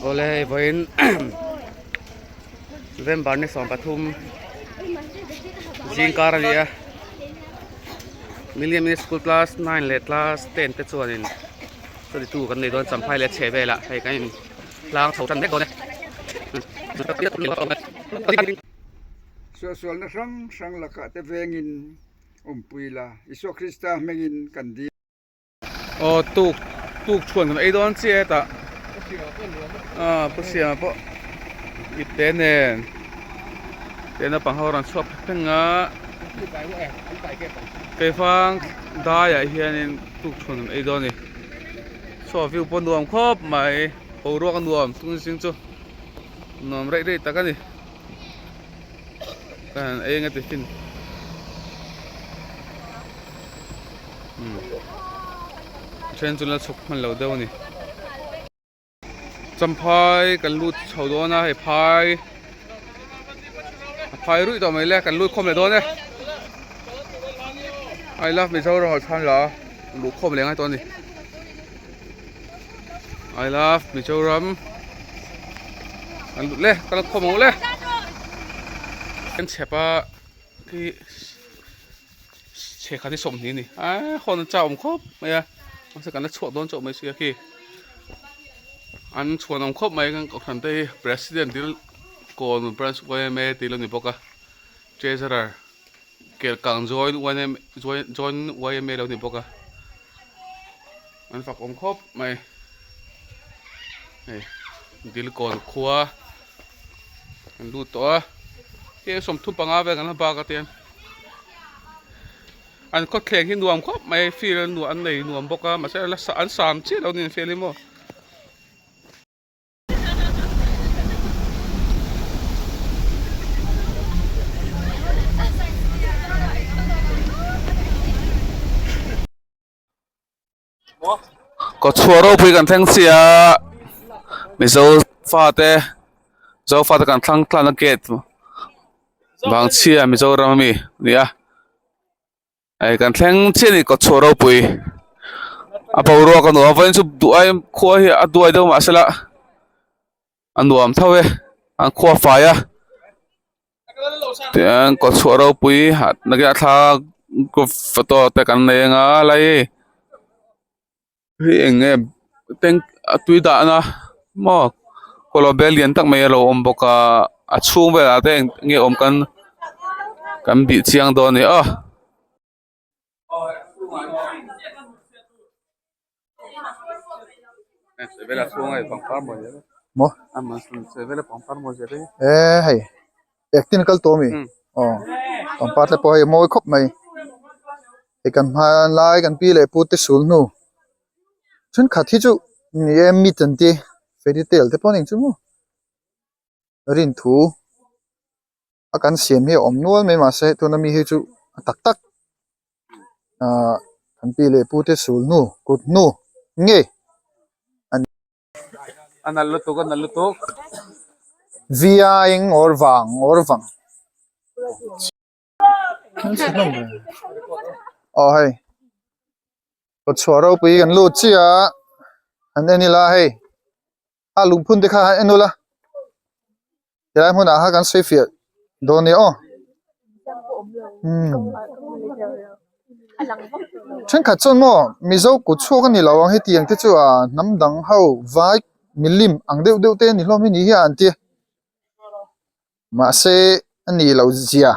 Awle hei vawiin November ni 13 zingkar a ni a Million Minute School class 9 leh class 10 te chuanin study tour kan nei dawn Champhai leh chheh velah hei kan in tlang chho tan mek dawn e. Suahsualna hrang hrang lakah te vengin awmpui la, Isua Krista hmingin kan dil. Aw tuk tuk chhuan kan ei dawn chiah hetah ah pu siama pawh ip te nen te naupang ho rawn chhuak phek pheng a keifang daiah hianin tuk chhuan kan ei dawn a ni saw view pawh nuam khawp mai boruak a nuam tung zing chu nuam reih reih tak a ni ka han ei anga tiffin. Then chu la chhuk hman lo deuh a ni. Champhai kan lut chho dawn a hei phai a phai ruih tawh mai le kan lut khawm leh dawn e. I love Mizoram ah chhan la luh khawm leh ngai tawh a ni. I love Mizoram kan lut le kal khawm ang le. Kan chhep a khi. Chhe khat hi 20 a ni a hawn an chau awm khawp mai a mahse kan la chhuak dawn chauh mai sia khi an chhuan awm khawp mai kan kohhran te hi president dil kawn branch yma tih lo ni bawk a treasurer kelkang join join yma lo ni bawk a an fak awm khawp mai hei dil kawn khua an lut tawh a hei 35 vel kan la bak a tiang. An khawthleng hi nuam khawp mai field an nuah an nei nuam bawk a mahse la an sam chiah lo niin field hi maw. Kawchhuah ropui kan thleng chiah a mizo fate mizo fate kan thlang tlang a gate vangchhia mizoram ami a ni a hei kan thleng chiah a ni kawchhuah ropui a boruak a nuam a vawiin chu duh ai khua hi a duai deuh mahsela a nuam tho e an khua fai a tian kawtchhuah ropui ah nakinah thla group photo te kan nei anga lai hei eng nge tank a tui dahna maw kawlawh bel lian tak mai a lo awm bawk a a chhung velah te eng nge awm kan kan bih chiang dawn a ni aw. Maw e hei acting kal tawh ami aw pangpar te pawh hei a mawi khawp mai hei kan hmanlai kan pi leh pu te sul hnu thenkhat hi chu ni e mit an ti fairy tale te pawh a ni ang chu maw rin thu. a kan siam hi a awm nual mai mahse tuna mi hi chu a tak tak ahh kan pi leh pu te sul hnu kut hnu ngei a ni. A nalh lutuk a nalh lutuk. Via eng awr vang awr vang. Aw hei kawtchhuah ropui kan lut chiah a an en ila hei. a lungphun te kha han en ula helai hmunah khan kan sawi fiah dawn nia aw umm thenkhat chuan maw mizo kut chhuak a ni lo ang hetiang te chu ah hnam dang ho vai milim ang deuh deuh te a ni hlawm hi ni hian an ti a mahse a ni lo zia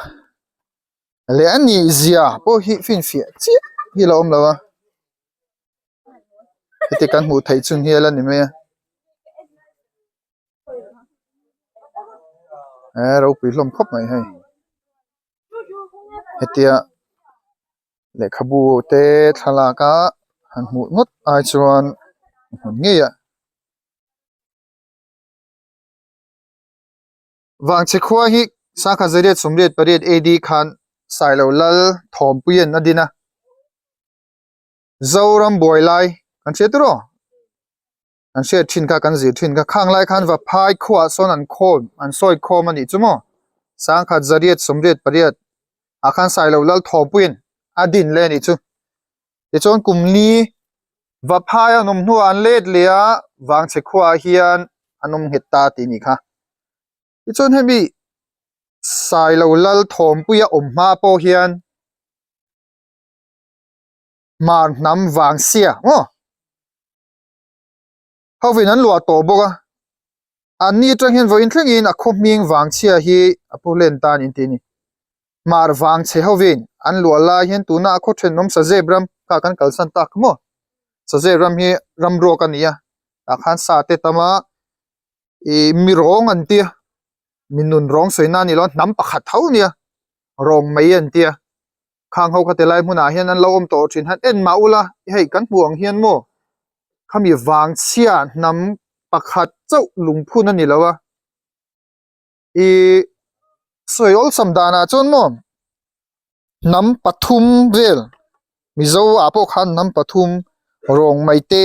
leh a nih zia pawh hi finfiah chiah hi a lo awm lo a. Heti kan hmuh theih chhun hi a la ni mai a eh ropui hlawm khawp mai hei hetia lehkhabu te thlalak a han hmuh ngawt ai chuan hmun ngei ah. Vangchhe khua hi Sangha Zariat Sawmriat pariat AD khan Sailo Lal Thawmpuia'n a din a. Zoram buai lai kan hria tur aw kan hriat thin kha kan zir thin kha khang lai khan va phai khuaah sawn an khawm an sawi khawm a nih chu maw sangkhat zariat sawmriat pariat ah khan sailo lal thawmpuiin a din leh a nih chu tichuan kum li va phai an awm hnuah an let leh a vangchhe khuaah hian. an awm nghet ta tih a nih kha. Tichuan hemi Sailo Lal Thawmpuia awm hma pawh hian Hmar hnam vang sia maw hovin an luah tawh bawk a, anni atang hian vawiin thlengin a khaw hming vang chhia hi a pu hlen ta an inti a ni. Hmar vang chhe hovin an luah lai hian tuna a khaw thenawm Sazep ram kha kan kalsan tak maw? Sazep ram hi ram ruak a ni a, tah khan sa te tam a, ih mi rawng an tia, mi nun rawng sawi na a ni lo a, hnam pakhat tho a nia, rawng mai an tia. Khang ho kha ti lai hmunah hian an lo awm tawh thin han en mah ula hei kan hmuh ang hian maw khami vangchhia hnam pakhat chauh lungphun a ni lo a ih sawi awlsam danah chuan maw hnam pathum vel mizo ah pawh khan hnam pathum rawng mai te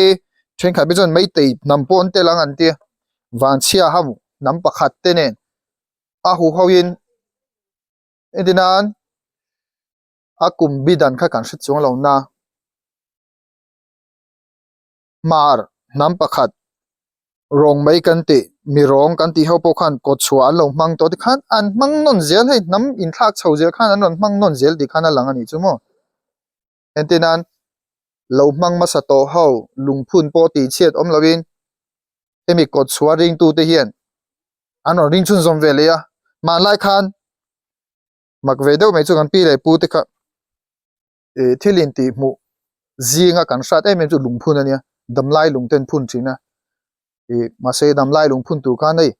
thenkhat phei chuan meitei hnam pawh an tel ang an tia vangchhia ho hnam pakhat te nen a huho in. Heti nan a kum bi dan kha kan hre chuang lo na. Hmar hnam pakhat rawng mai kan tih mi rawng kan tih ho pawh khan kawt chhuah an lo hmang tawh tikhan an hmang nawn zel hei hnam inthlak chho zel khan an rawn hmang nawn zel tih khan a lang a nih chu maw. Entir nan lo hmang hmasa tawh ho lungphun pawh tih chhiat awm lovin hemi kawt chhuah ringtute hian an rawn ring chhunzawm ve leh a hmanlai khan mak ve deuh mai chu kan pi leh pu te kha ih thil in tih hmuh zinga kan hrat em em chu lungphun a nia damlai lung te an phun thin a ih mahse damlai lungphun tur khan hei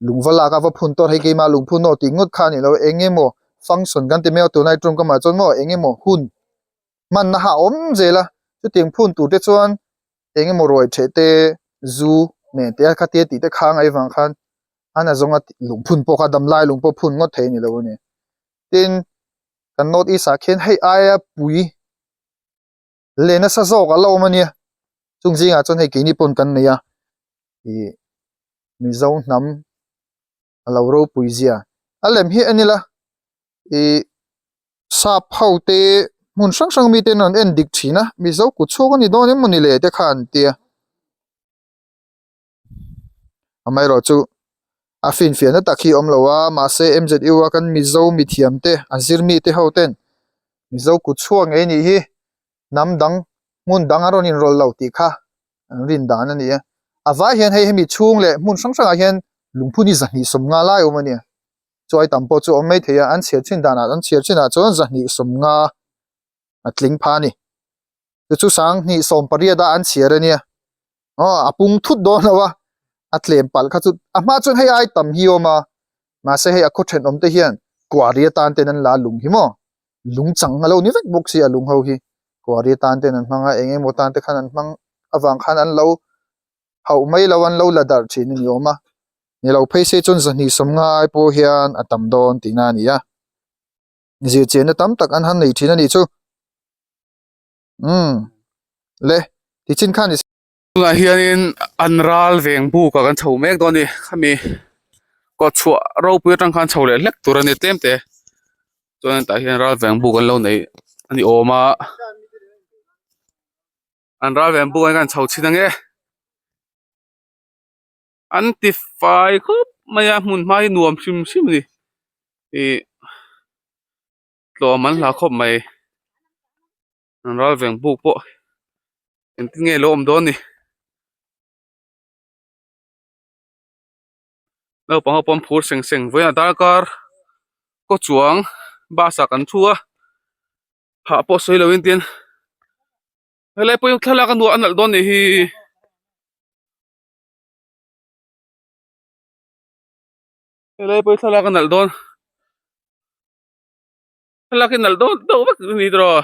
lung va lak a va phun tawh hei keimah lungphun aw tih ngawt kha a ni lo eng emaw function kan ti mai a tunlai tawngkamah chuan maw eng emaw hun hmanna kha a awm zel a chutiang phun tur te chuan eng emaw ruai theh te zu nen te a khatia tih te kha a ngaih vang khan a na zawnga lungphun pawh kha damlai lung pawh phun ngawt thei a ni lo a ni. Tin, kan North East ah khian hei aia pui leh nasa zawk a la awm a nia chung zingah chuan hei keini pawn kan nei a ih Mizo hnam a lo ropui zia a lem hi en ila ih sap ho te hmun hrang hrang mite an rawn en dik thin a Mizo kut chhuak a ni dawn em mawni le te kha an tia. Amaherawhchu a finfiahna tak hi a awm lo a mahse M_Z_U a kan Mizo mithiam te a zir mite ho ten Mizo kut chhuak ngei anih hi hnam dang hmun dang a rawn inrawlh lo tih kha an rin dan a ni a a vai hian hei hemi chhung leh hmun hrang hrangah hian lungphun hi 250 lai a awm a ni chuai tam pawh chu a awm maithei a an chhiar chin danah an chhiar chinah chuan 250 a tling pha a ni chu chu 2018 a an chhiar a nia. Aw a pung thut dawn lo a a tlem palh kha chu a hma chuan hei ai tam hi a awm a mahse hei a khaw thenawm te hian kuari atan ten an la a lung hi maw lung chang a lo ni vek bawk si a lung ho hi kuari atan ten an hmang a eng emaw tan te khan an hmang avang khan an lo hauh mai lo an lo la darh thin a ni awm a ni lo phei se chuan 250 ai pawh hian a tam dawn tihna a ni a zirchianna tam tak an han nei thin a nih chu. Umm le tichin khan i Tunah hianin an ral veng buk ah kan chho mek dawn a ni khami kawt chhuah ropui atang khan chho leh hlek tur a ni tlem te chuan tah hian ral veng buk an lo nei a ni awm a an ral veng buk ah hian kan chho chhin ang e an ti fai khawp mai a hmun hma hi nuam hrim hrim a ni ih. Tlawm an hla khawp mai an ral veng buk pawh engtin nge lo awm dawn ni naupang ho pawh an phur seng seng vawiin a darkar kaw chuang bus ah kan thu a hah pawh sawi lo in tin helai pawh hi thlalak a nuah a nalh dawn nih hi. Helai pawh hi thlalak a nalh dawn. Thlalak hi nalh dawn deuh vek a ni tiraw.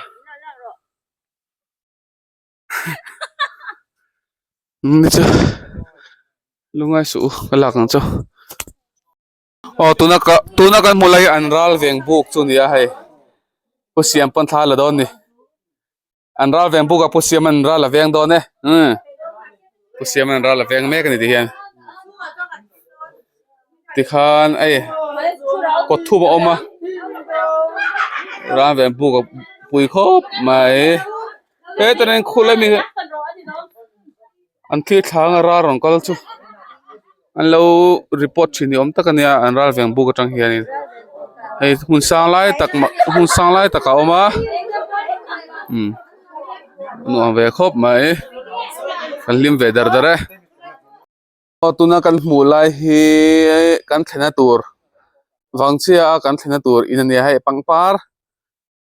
Ni chu lungai suh u ka lak ang chu. Aw tuna ka tuna kan hmuh lai hi an ral veng buk chu a ni a hei pu siam pawn thla a la dawn a ni. An ral veng buk a pu siam an ral a veng dawn e umm pu siam an ral a veng mek a ni tihian tikhan hei kawt thum a awm a ral veng buk a pui khawp mai hetah hian khul ami an thil thlang a ral rawn kal chu. An lo report thin ni awm tak a nia an ral veng buk atang hianin hei hmun sang lai tak hmun sang lai tak a awm a umm nuam ve khawp mai kan hlim ve dar dar e. Aw tuna kan hmuh lai hi kan thlenna tur vangchhia a kan thlenna tur in a nia hei pangpar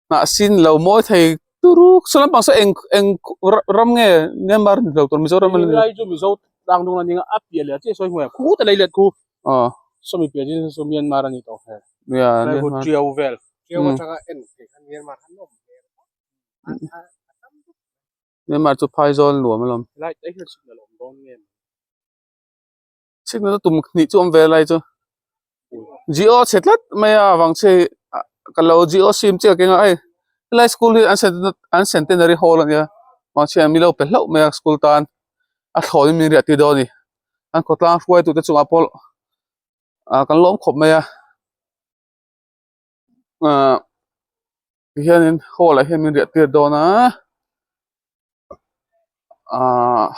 hnah sin lo mawi thei turuk saw lampang saw eng eng ram nge Myanmar ni lo tur Mizoram a ni Lai chu Mizo tlang dung a nia a piah leh chiah sawi hmuh khu te lei let khu aw sawmi piah chin saw Myanmar a ni tawh hmel ya lai khu Tiau vel Tiau atanga en theih khan Myanmar khan awm Myanmar chu phaizawl nuam alawm lai te hian signal awm dawn nge Signal tum hnih chu awm ve lai chu Jio chhe tlat mai a avang che hi ka lo Jio sim chiah keng a hei helai school hi an an centenary hall a nia mahse an milo pe hlauh mai a school tan a thlawn in min riah tir dawn a ni an khawtlang hruai tute chungah pawh ah kan lawm khawp mai a ah tihianin hall ah hian min riah tir dawn a ah.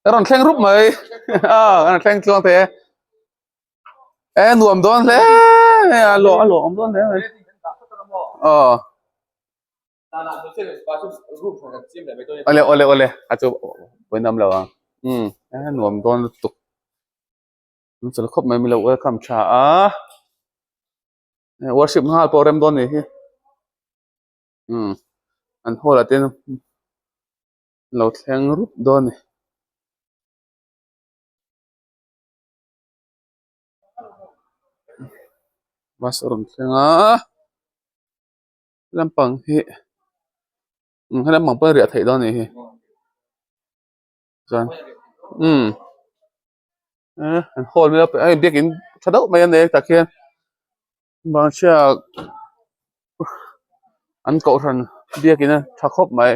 Ka rawn thleng rup mai a ka rawn thleng tluang thei e e nuam dawn hle mai a lawm a lawm dawn hle mai aw awle awle awle a chu pawinam lo ang um e nuam dawn lutuk an chal khawp mai milo welcome tha a worship nghal pawh rem dawn ni hi. Umm an hall ah te lo thleng rup dawn a ni. Bus a rawn thleng a lampang hi umm he lampang pawh a riah theih dawn a nih hi chuan umm an hall hei biakin tha deuh mai a nei tak hian. Vangchhia an kohhran biakin a tha khawp mai.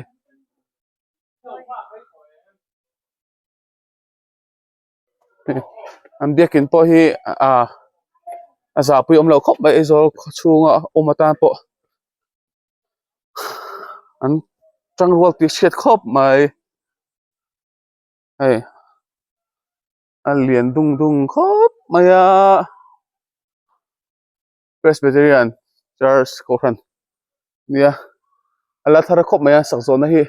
An biakin pawh hi ah a zahpui awm lo khawp mai Aizawl khaw chhunga awm atan pawh an tangrual tih hriat khawp mai hei. A lian dung dung khawp mai a Presbyterian Church Kohhran nia a la thar khawp mai a sak zawhna hi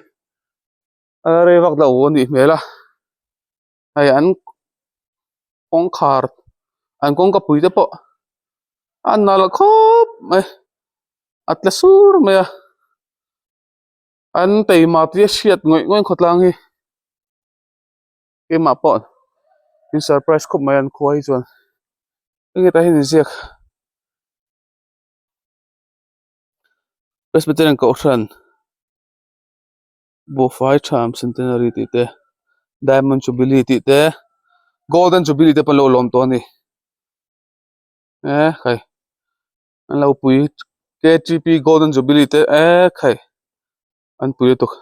a la rei vak lo a nih hmel a hei an kawngkhar an kawngka pui te pawh a nalh khawp mai a tla sur mai a an taima tih a hriat ngawih ngawih khawtlang hi. Keimah pawh min surprise khawp mai an khua hi chuan enge tah hian inziak Presbyterian Kohhran Buhfai Tham Centenary tih te Diamond Jubilee tih te Golden Jubilee te pawh an lo lawm tawh a ni e khai an lo pui K T P Golden Jubilee te e khai an pui lutuk.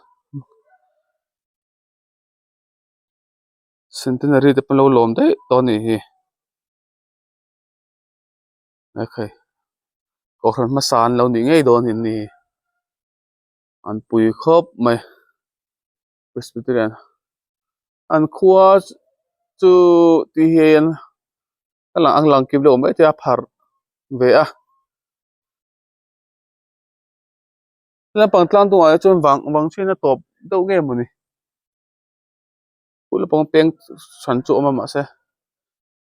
Centenary te pawh an lo lawm daih tawh a nih hi ekhai kohhran hmasa an lo nih ngei dawn em ni an pui khawp mai presbyterian an khua chu ti hian a lang ang lang kim lo mai te a pharh ve a. Lampang tlang dungah hi chuan vang vang chhin a tawp deuh nge mawni pul lampang peng hran chu a awm a mahse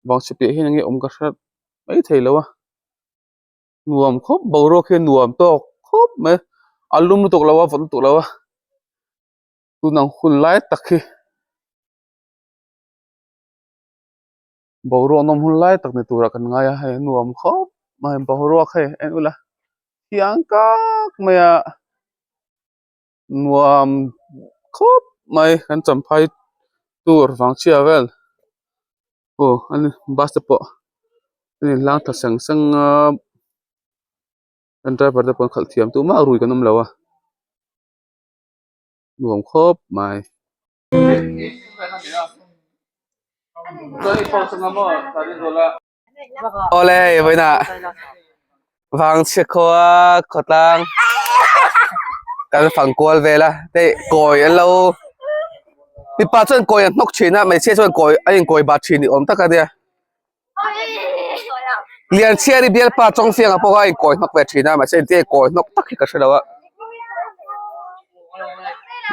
vang chhi piah hian enge awm ka hre mai thei lo a nuam khawp boruak hi a nuam tawk khawp mai a lum lutuk lo a vawt lutuk lo a tun ang hun lai tak hi boruak nawm hun lai tak ni turah kan ngai a hei a nuam khawp mai boruak hei en ula thiang kak mai a nuam khawp mai kan champhai tur vangchhia vel aw ani bus te pawh a in hlang tha seng seng a kan driver te pawh an khalh thiam tumah rui kan awm lo a nuam khawp mai. Awle vawiinah vangchhe khua khawtlang kan fang kual vel a hei kawi an lo. Mipa chuan kawi an hnawk thin a, hmeichhia chuan kawi a inkawi bat thin ni awm tak a nia. Lianchhiari bialpa Chawngfianga pawh a inkawi hnawk ve thin a, mahse engtin nge kawi hnawk tak hi ka hre lo a.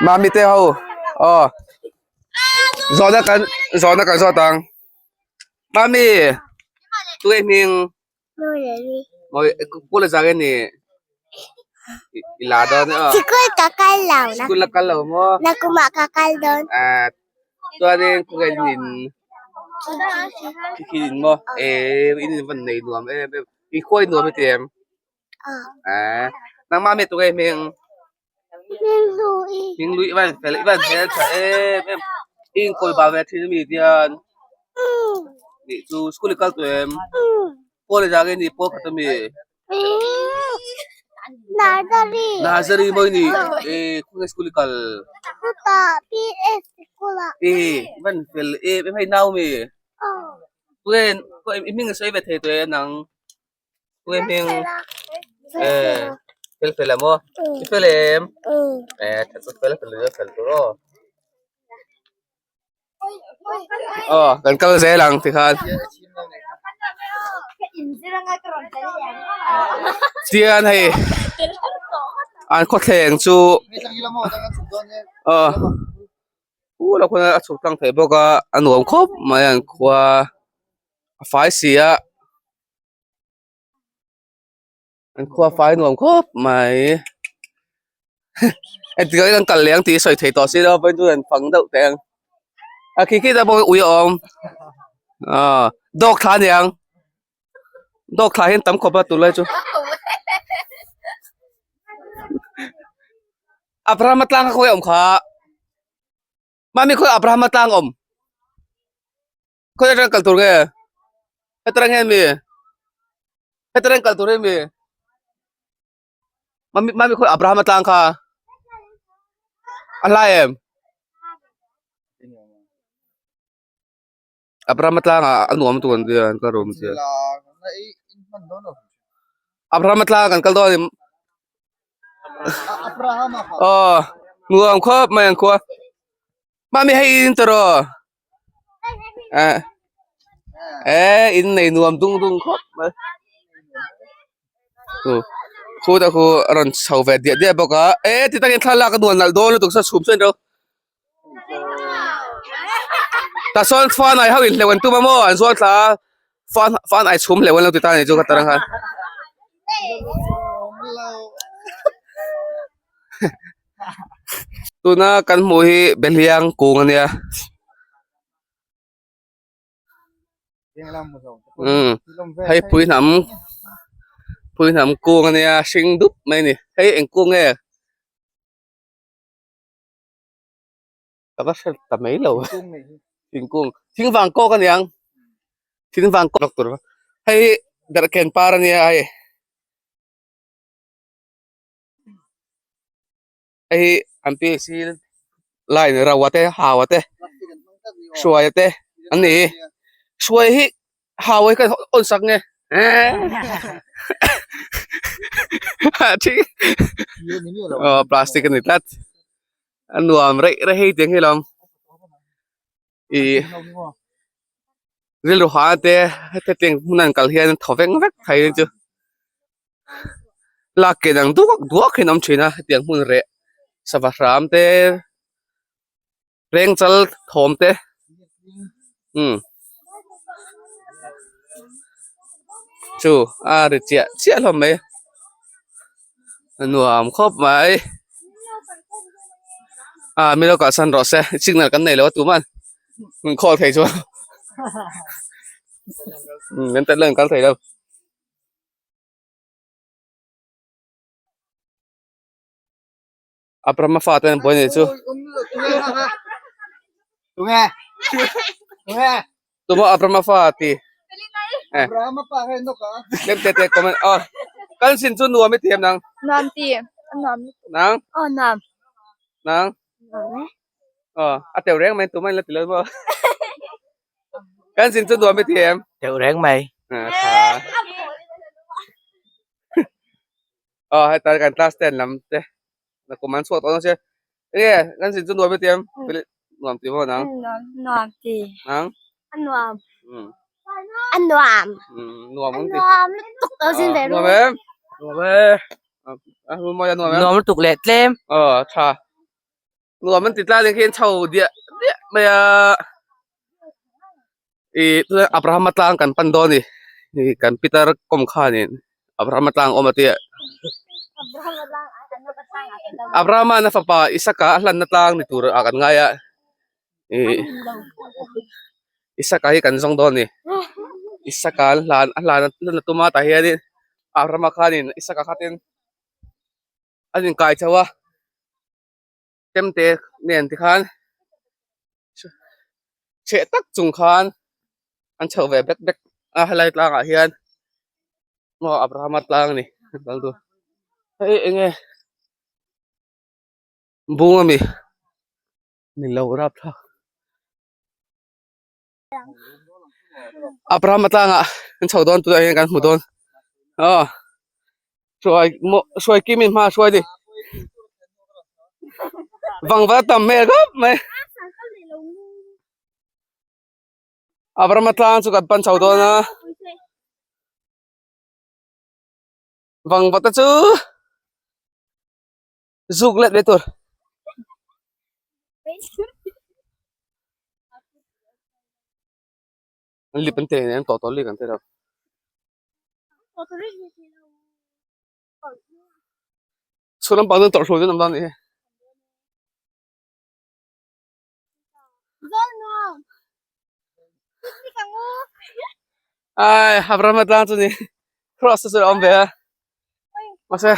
Mami te ho aw zawhna kan zawhna kan zawt ang. Mami tu e hming? Pu le zang e ni i la dawn e aw. Sikul ka kal lo. Sikul la kal lo maw? Nakumah ka kal dawn. Ah, chuanin kawngin in khi in maw? Eh, in in van nei nuam em em. I khuai nuam i ti em? Ah, nangmah mi tunge hming? Hming lui. Hming lui i van fel i van hmel tha em em. I inkawi ba ve thin ami tian? Nih chu school i kal tawh em? Pawl i zah nge ni pawl khat ami? Nursery. Nursery maw i nih? Eh khawnge school i kal? Chutah PS school ah. Eh i van fel em em hei nau mi? Tunge i hming i sawi ve thei tawh em nang? Tunge hming eh fel fel a maw i fel em eh that chu fel fel fel fel tur aw aw kan kal zel ang tikhan tian hei an khawthleng chu aw u lo khawn a chhuk tlang thei bawk a a nuam khawp mai an khua a fai si a. An khua fai nuam khawp mai engtikah hian an kal leh ang tih sawi thei tawh si lo vawiin chu an fang deuh teh ang a khi khi te pawh hi ui a awm ah dawk thla a niang dawk thla hian tam khawp a tunlai chu Abraham-a tlang kha khawi a awm kha mahni khawi Abraham-a tlang a awm. Khawi atang kal tur nge? Heta reng hian mi? Heta reng kal tur hi mi? Mami mami khawi Abraham a tlang kha a hlai em? Abraham a tlang ah a nuam tur an tia an kal rawh tia. Abraham a tlang kan kal dawn a ni. Aw nuam khawp mai ang khua. Mami hei in tawh eh eh in nei nuam dung dung khawp mai khu khu te khu a rawn chho ve diah diah bawk a eh ti takin thlalak a nuam nalh dawn lutuk saw chhum sawn ro tah sawn fan ai ho in hleuh an tum a maw an zuar thla a fan fan ai chhum hleuh an lo ti ta a nih chu ka tarang khan. Tuna kan hmuh hi Behliang kung a nia umm hei pui hnam pui hnam kung a nia hring dup mai a ni hei eng kung nge ka va hre ta mai lo thingkung thing vang kawk a niang thing vang kawk tur hei hi derhken par a nia hei. Hei hi an PHC line rauh te hau te hruai te an ni hruai hi hau hi kan awn sak nge aw plastic a ni tlat a nuam reih reih hei tiang hi lawm ih rilru hah te hetiang hmun an kal hian thaw veng vek thei chu. Lak ken ang duak duak hian a awm thin a hetiang hmun reh sava hram te reng chal thawm te umm chu a ri chiah chiah hlawm mai a nuam khawp mai ah min lo kalsan rawh se signal kan nei lo a tumah min call thei chuan umm kan tel lo kal thei lo. Abraham-a fate an buai a nih chu. Tuma Abraham-a fa ti. Lem te te comment aw. Kan sin chu nuam i ti em nang? Nuam ti. Nuam. Nang? Aw nuam. Nang? Nuam e. Aw a teuh reng mai tuma in la ti lo maw? Kan sin chu nuam i ti em? Teuh reng mai. Aw heta kan class ten lam te nakum an chhuak tawh dawn sia enge kan sin chu nuam i ti em? Nuam ti maw nang? Nuam ti. Nang? A nuam. A nuam. Nuam ang ti. Nuam lutuk lo zin ve ru. Nuam em? Nuam e. A hun mawi a nuam em? Nuam lutuk leh tlem. Aw tha. Nuam an ti tlai ding khian chho diah diah mai a. Ih tunah Abraham a tlang kan pan dawn a ni. Ih kan Peter kawm khanin Abraham a tlang awm a tia. Abraham a fapa Isaka a hlanna tlang ni tur ah kan ngai a. Ih Isaka hi kan zawng dawn a ni. Isaka an hlan a hlan a tum a tah hianin Abraham a khanin Isaka khatin an inkai chho a. Chemte nen tikhan chheh tak chung khan an chho ve bek bek a helai tlangah hian maw Abrahama tlang a ni kal tur hei eng nge bung a mi ni lo rapthlak Abrahama tlangah an chho dawn tunah hian kan hmu dawn aw hruai maw hruai kim in hma a hruai a ni vangvat a tam hmel khawp mai Abrahama tlang chu kan pan chho dawn a vangvat te chu zuk let mai tur. An lip an te nen tawh tawh lik an te lo. Chhun lampang chuan tawrhhlui dawn awm dawn a nih hi. Ai Abraham tlang chu ni cross te chu a awm ve a mahse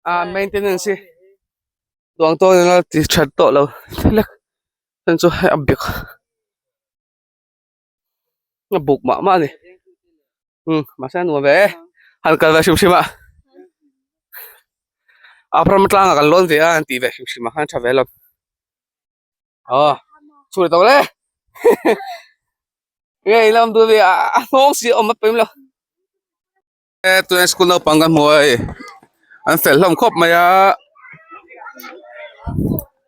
ah maintenance hi duang tawn ila ti that tawh lo thil a chu hei a bik a buk mah mah a ni umm mahse a nuam ve e han kal ve hrim hrim a Abraham tlangah kan lawn ve a an tih ve hrim hrim ah khan a tha ve alawm aw chhun tawh le nge ila awm duh ve a hnawng si a awm a pawimawh lo. E tuna school naupang kan hmu a hei an fel hlawm khawp mai a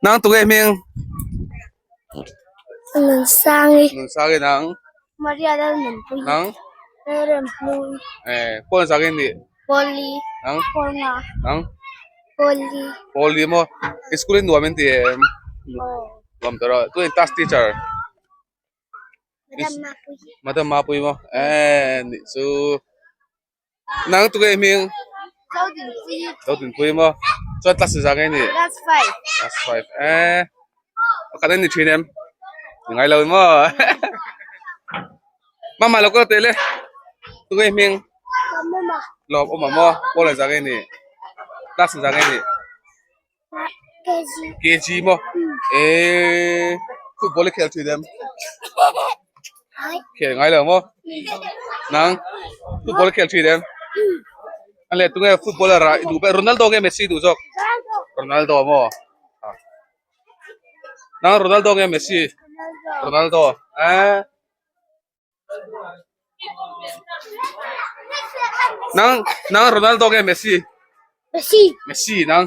nang tunge hming Nunsangi Nunsangi nang Maria Lalnunpuii nang Lalremhlui e pawn zak in nih Pawli nang Pawnga nang Pawli Pawli maw i school in nuam in ti em nuam tawh rawh tuna in class teacher Madam Mapuii. Madam Mapuii maw eh nih chu nang tunge hming Zodinpuii. Zodinpuii maw chuan class zah nge ni Class 5. Class 5 eh pakhat an ni thin em ni ngai lo maw mama lo kal teh le tunge hming Lawmawma. Lawmawma maw pawl zah nge ni class zah nge ni KG. KG maw eh football i khel thin em khel ngai lo maw nang football i khel thin em a leh tunge footballer ah i duh ber Ronaldo nge Messi duh zawk Ronaldo maw nang Ronaldo nge Messi Ronaldo eh Nang nang Ronaldo nge Messi? Messi. Messi nang.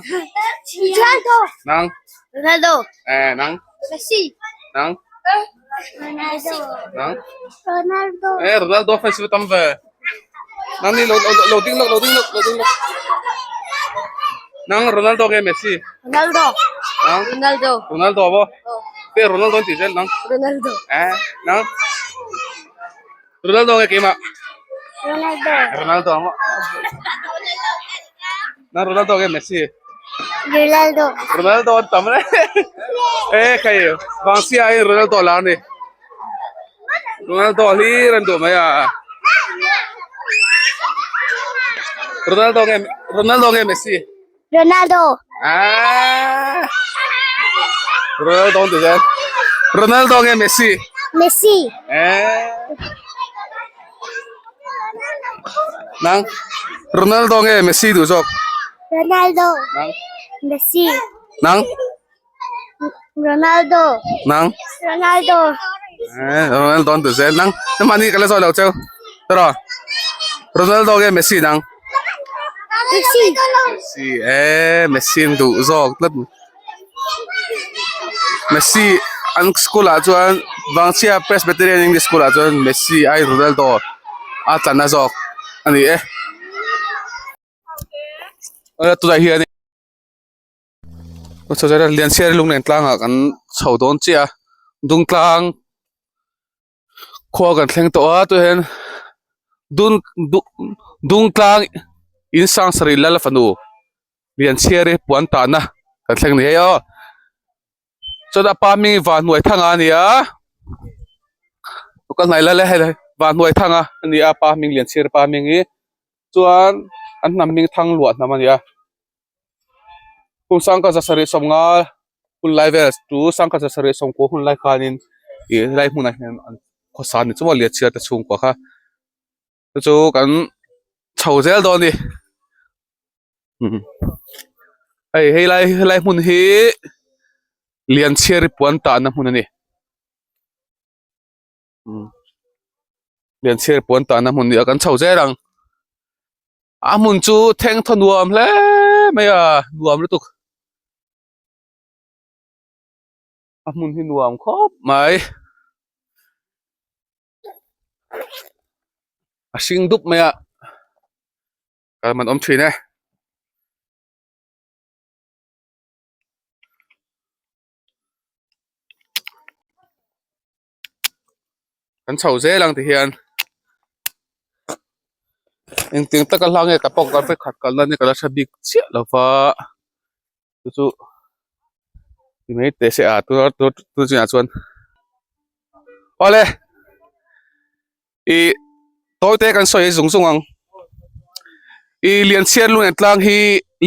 Ronaldo. Nang. Ronaldo. Eh nang. Messi. Nang. Ronaldo. Nang. Ronaldo. Eh Ronaldo fans chu tam ve. Nang ni lo lo ding lawk lo ding lawk lo ding lawk. Nang Ronaldo nge Messi? Ronaldo. Nang. Ronaldo. Ronaldo bo. Te Ronaldo an tih zel nang. Ronaldo. Eh nang. Ronaldo nge keimah? Ronaldo. Ronaldo ang Nang Ronaldo nge Messi? Ronaldo. Ronaldo an tam le. Eh khai vangsia in Ronaldo lar ni. Ronaldo hlir an duh mai a. Ronaldo nge Ronaldo nge Messi? Ronaldo. Ah. Ronaldo an ti zel. Ronaldo nge Messi? Messi. Eh. Nang Ronaldo nge Messi duh zawk? Ronaldo. Nang Messi. Nang Ronaldo. Nang Ronaldo. Eh, Ronaldo an ti zel. Nang mahni ka la zawh lo cheu. Tawrh. Ronaldo nge Messi nang? Messi. Messi eh Messi an duh zawk tlat. Messi an school ah chuan Vangchhia Presbyterian English School ah chuan Messi aiin Ronaldo a tla na zawk a ni e. Tunah hian Lianchhiari lunglen tlangah kan chho dawn chiah a Dungtlang khua kan thleng tawh a tunah hian dun Dungtlang in sang sarih lal fanu Lianchhiari puan tahna kan thleng ni hei aw chuan a pa hming hi Vanhnuaithanga a ni a ka hnaih lai lai Vanhnuaithanga a ni a pa hming Lianchhiari pa hming hi chuan an hnam hming Thangluah hnam a ni a. Kum sangkhat zasarih sawmnga hun lai vel chu sangkhat zasarih sawmkua hun lai khanin ih helai hmunah hian an khawsa ni chu maw lianchhiar te chhungkua kha chu chu kan chho zel dawn a ni hei helai helai hmun hi lianchhiari puan tahna hmun a ni. Lianchhiari puan tahna hmun a ni a kan chho zel ang. A hmun chu thleng thaw nuam hle mai a nuam lutuk a hmun hi nuam khawp mai a hring dup mai a kal man awm thin e. Kan chho zel ang ti hian engtiang taka hla nge ka pawh ka vek khat kalna ni ka la hre bik chiah lo va chu chu ti mai teh se a tuna tuna chinah chuan awle ih tawi te kan sawi zung zung ang ih Lianchhiar lung en tlang hi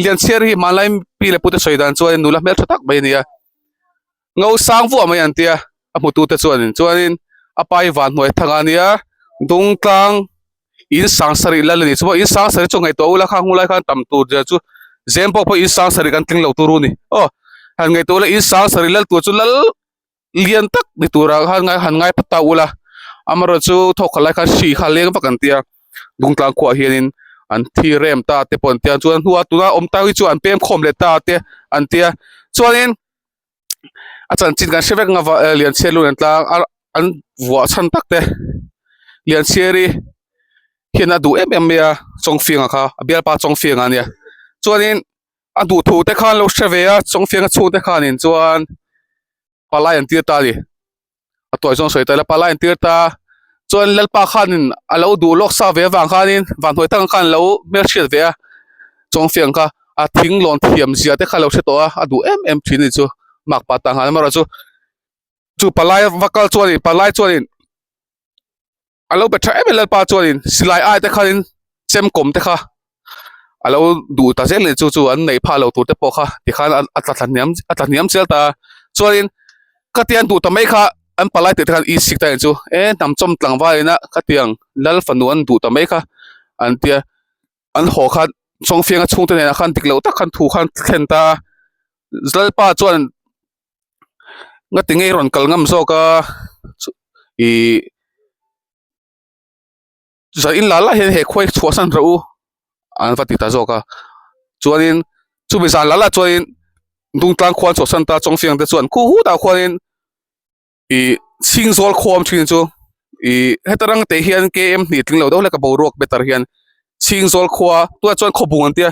Lianchhiar hi hmanlai pi leh pute sawi dan chuan nula hmeltha tak mai a ni a. Ngo sang vuah mai an tia a hmutu te chuanin chuanin a pa hi van hnuai thang a nia dungtlang in sang sarih lal a ni chuan in sang sarih chu ngaihtuah ula khang hunlai khan tam tur zia chu zem pawh pawh in sang sarih kan tling lo tur u ni aw han ngaihtuah ula in sang sarih lal tur chu lal lian tak ni turah khan ngai han ngai phawt ta ula amaherawh chu thawk khat lai khan hri kha leng vak an tia dungtlang khuaah hianin an thi rem ta te pawh an tia chuan hnuah tuna awm ta hi chu an pem khawm leh ta te an tia chuanin. A chanchin kan hre vek ang a Lianchhiar lu an tlang a an vuah chhan tak te Lianchhiari hian a duh em em mai a Chawngfianga kha a bialpa Chawngfianga a nia chuanin a duh thu te khan lo hre ve a Chawngfianga chhungte khanin chuan palai an tir ta a ni. a tuai zawng sawi ta ila palai an tir ta chuan lalpa khanin a lo duh lawk sa ve avang khanin vanhnuai tak ang khan a lo hmelhriat ve a chawngfiang kha a thing lawn thiam zia te kha a lo hre tawh a a duh em em thin a ni chu makpa tah nghal amaherawhchu chu palai va kal chuanin palai chuanin a lo be tha em em lalpa chuanin silai ai te khanin chem kawm te kha a lo duh ta zel a ni chu chu an neih phah loh tur te pawh kha tikhan a tla thla hniam a tla hniam chial ta a chuanin khatiang duh ta mai kha an palai tih te khan i sik ta a ni chu e hnam chawm tlangval ina khatiang lal fanu an duh ta mai kha an tia an haw khan chawngfianga chhungte nena khan dik loh tak khan thu khan thlen ta a lalpa chuan. Nga ti ngei rawn kal ngam zawk a ih zan in lah lah hian he khuai chhuah san rawh u an va ti ta zawk a chuanin chumi zan lah lah chuanin dungtlang khua an chhuah san ta chawngfiang te chuan khu hutah khuanin ih chhingzawl khua awm thin chu ih heta rang te hian km hnih tling lo deuh hlek a boruak better hian chhingzawl khua tunah chuan khawbung an tia.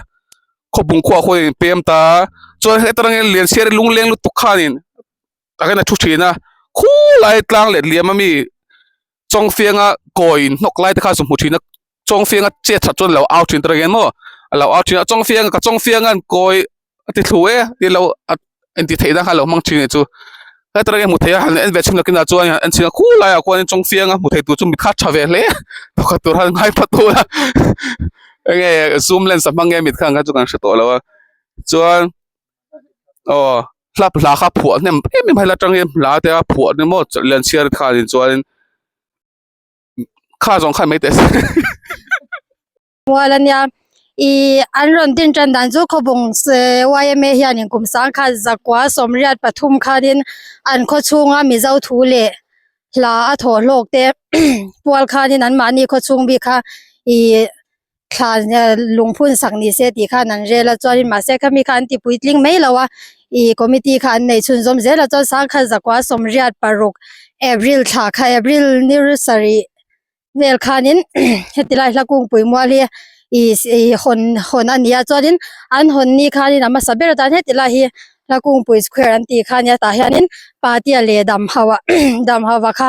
Khawbung khuah khuan in pem ta chuan heta rangin Lianchhiari lungleng lutuk khanin takin a thu thin a khulai tlang leh liam ami Chawngfianga kawi in hnawk lai te kha chu hmu thin a Chawngfianga chet that chuan a lo au thin ta reng maw a lo au thin a Chawngfianga ka Chawngfianga'n kawi a ti thlu e tih lo a inti theih na kha a lo hmang thin a nih chu heta rangin hmu thei a han en ve chhin loh kinah chuan han en chhin a khulaiah khuanin Chawngfianga hmu thei tur chu mit kha a tha ve hle pakhat tur han ngai phat tur a. Enge zoom lens a hmang nge mit kha ang kha chu kan hre tawh lo a chuan aw hlap hla kha phuah hnem em em hela tang hian hla te a phuah ni maw Lianchhiar khanin chuanin kha zawng khan mai teh se. Mual ania ih an rawn din tan dan chu khawbung yma hianin kum sangkhat zakua sawmriat pathum khanin an khaw chhunga mizo thu leh hla a thawh hlawk te pual khanin anmahni khaw chhung bik kha ih thla lungphun sak ni se tih khan an rel a chuanin mahse khami kha an ti puitling mai lo a. Ih committee kha an nei chhunzawm zel a chuan sangkhat zakua sawmriat paruk April thla kha April ni sarih vel khanin heti lai hla kungpui mual hi ih ih hawn hawn a ni a chuanin an hawn ni khanin a hmasa ber atan heti lai hi hla kungpui square an tih kha a nia tah hianin patea leh dam hauh ah dam hauh ah kha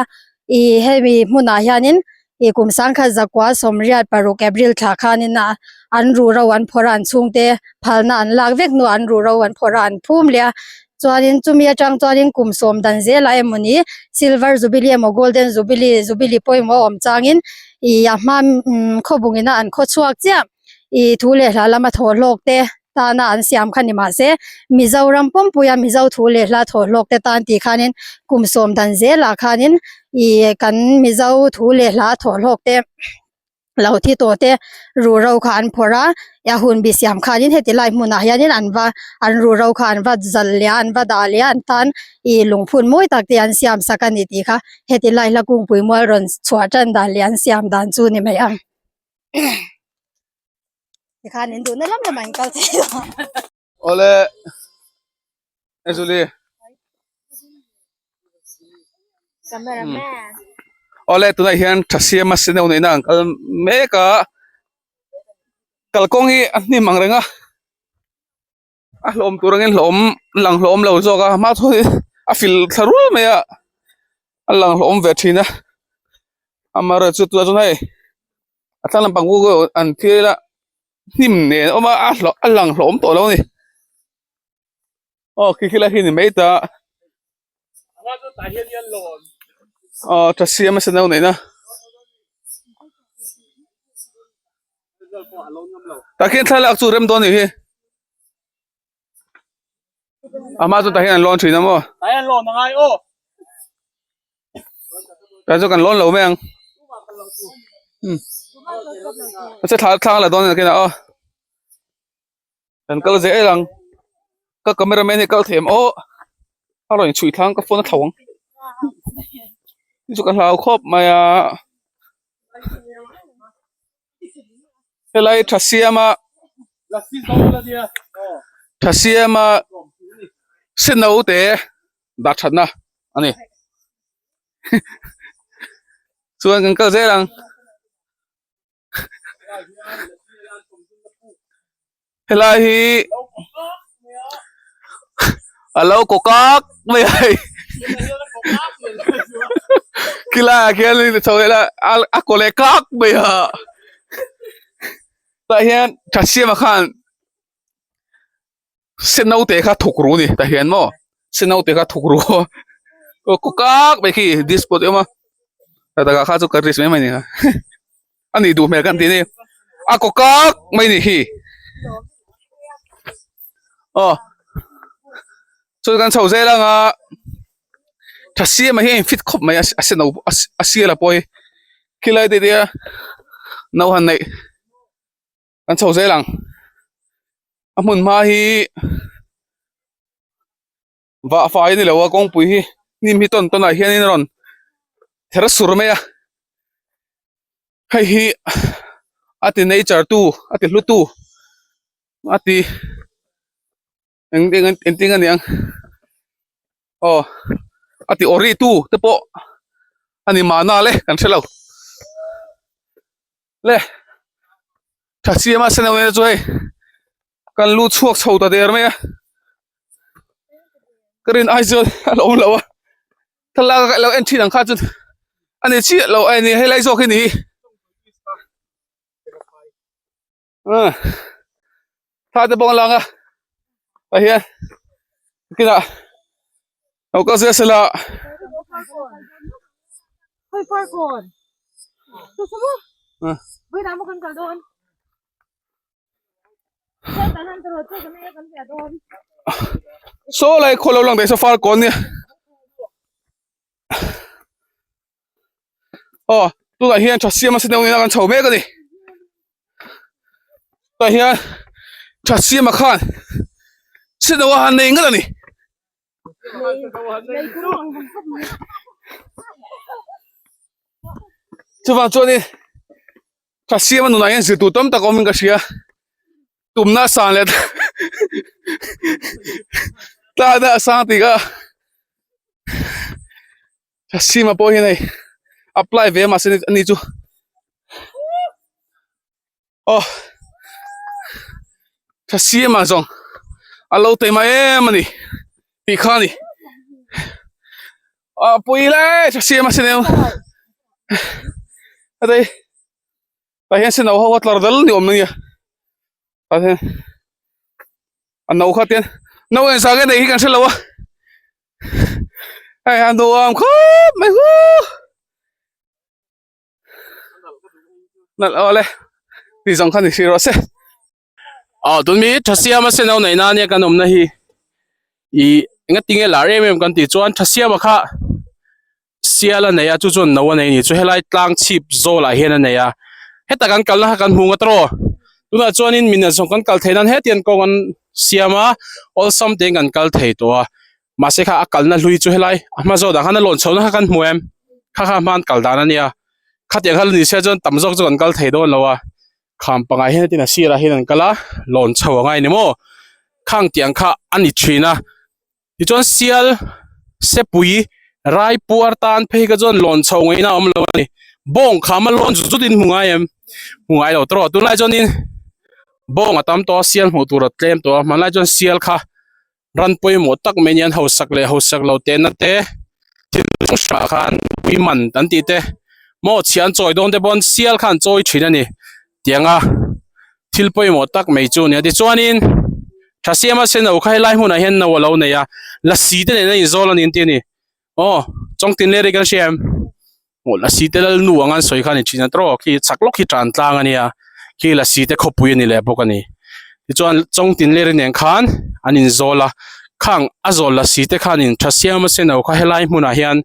ih hemi hmunah hianin ih kum sangkhat zakua sawmriat paruk April thla khanin a an ruhro an phawrh a an chhungte phalna an lak vek hnuah an ruhro an phawrh a an phum leh a chuanin chumi atang chuanin kum sawm dan zelah emawni silver jubilee emaw golden jubilee jubilee pawimawh a awm changin ih a hma umm khawbung ina an khaw chhuak chiah ih thu leh hla lama thaw hlawk te tana an siam kha ni mahse Mizoram pumpuia Mizo thu leh hla thaw hlawk te tan tih khanin kum sawm dan zelah khanin ih kan Mizo thu leh hla thaw hlawk te. lo thi tawh te ruhro kha an phawrh a a hun bi siam khanin heti lai hmunah hianin an va an ruhro kha an va zal leh a an va dah leh a an tan ih lungphun mawi tak te an siam sak a ni tih kha heti lai hla kungpui mual rawn chhuah tan dan leh an siam dan chu ni mai ang tikhan in duhna lam lamah in kal thei a. Awle Julie Awle tunah hian tha siama seneuh neihna an kal mek a kalkawng hi a hnim ang reng a a hlawm tur angin hlawm lang hlawm lo zawk a hma chuan a fil thla rul mai a a lang hlawm ve thin a amaherawhchu tunah chuan hei a thlang lampang an thil a. hnim nen a awm a a hlawh a lang hlawm tawh lo a ni aw khi khi lai khi ni mai ta aw tha siam a senau neihna tah khian thlalak chu rem dawn a nih hi a hma chu tah hian an lawn thin a maw tah chu kan lawn lo mai ang a thla thlang la dawn a nakinah aw kan kal zel ang ka camera man hi kal thei em aw a rawn inchhuih thlang ka phone a thlo ang chu ka hlau khawp mai a helai tha siama tha siama senno te dah thatna a ni chuan kan kal zel ang helai hi a lo kaw kak mai a hei khilai ah khian chho ila a kaw leh kak mai a tah hian thasiama khan se naute kha thuk ru ni tah hian maw se naute kha thuk ru a kaw kak mai khi disport awm a takah kha chu ka risk mai mai ni a nih duh hmel kan tih ni a kaw kak mai ni hi aw chuan kan chho zel ang a tha siam ah hian a in fit khawp mai a a se no a sial a pawh hi khilai te te a no han neih. Kan chho zel ang a hmun hma hi vah fai a ni lo a kawngpui hi hnim hi tawn tawn ah hianin a rawn ther sur mai a hei hi a ti nature tu a ti hlu tu a ti eng engtin a ni ang aw a ti awri tu te pawh a ni mahna le kan hre lo. Le tha siam a seneuh nen chu hei kan lu chhuak chho ta der mai a ka rin ai chuan a lo awm lo a thlalak a lo en thin ang kha chu a ni chiah lo a ni helai zawk hi ni thla te pawh a lang a tah hian kinah lo kal zel sela. Saw lai khaw lo lang daih saw farkawn nia aw tunah hian tha siam a se deuh nen a kan chho mek a ni tah hian tha siam a khan se deuh a han nei ngat a ni. Chuvang chuanin tha siam a nunah hian zirtur tam tak a awmin ka hria tumna a san leh Tlana a sang tih kha Sima pawh hian hei apply ve a mahse ani chu aw tha siamah zawng a lo taima em a ni tih kha a ni ah pui lai tha siam a sin em a dei tah hian senau ho a tlar dal ni awm ania tah hian a no kha tian no engzah nge nei hi kan hrelo a hei a nuam khawp mai hu. Nalh aw le ti zawng kha ni hrih rawh se. Aw tun mi Thasiama senau neih nan nia kan awmna hi ih engatinge lar em em kan tih chuan Thasiama kha sial a nei a chu chuan no a nei a ni chu helai tlang chhip zawlah hian a nei a heta kan kalna kha kan hmu ngawt rawh tunah chuanin mi nazawng kan kal theih nan hetiang kawng an siam a awlsam tein kan kal thei tawh a. Mahse kha a kalna hlui chu helai a hma zawt ah khan a lawn chhohna kha kan hmu em kha kha hma an kal dan a nia khatiang kha la ni se chuan tam zawk chu kan kal thei dawn lo a kham pangah hian tin a sirah hian an kal a lawn chho a ngai ni maw khang tiang kha a ni thin a tichuan sial sepui rai puar tan phei kha chuan lawn chho ngaihna a awm lo a ni bawng kham a lawn zut zut in hmu ngai em hmu ngai lo tawh tunlai chuanin bawng a tam tawh a sial hmuh tur a tlem tawh a hmanlai chuan sial kha. ran pawimawh tak mai ania an hausak leh hausak lo tehna te thil hrang hrang ah khan pui man an tih te maw chhia an chawi dawn te pawn sial kha an chawi thin a ni tianga thil pawimawh tak mai chu a ni a tichuanin Thasiama senau kha helai hmunah hian no a lo nei a lasi te nen a inzawl a ni an tih a ni aw chawngtin leh ri kan hria em aw lasi te lal nu ang an sawi kha a ni thin a tawh khi chak lawk hi tan tlang a nia khi lasi te khawpui a ni leh bawk a ni tichuan chawngtin leh ri nen khan an inzawl a khang a zawl lasi te khanin Thasiama senau kha helai hmunah hian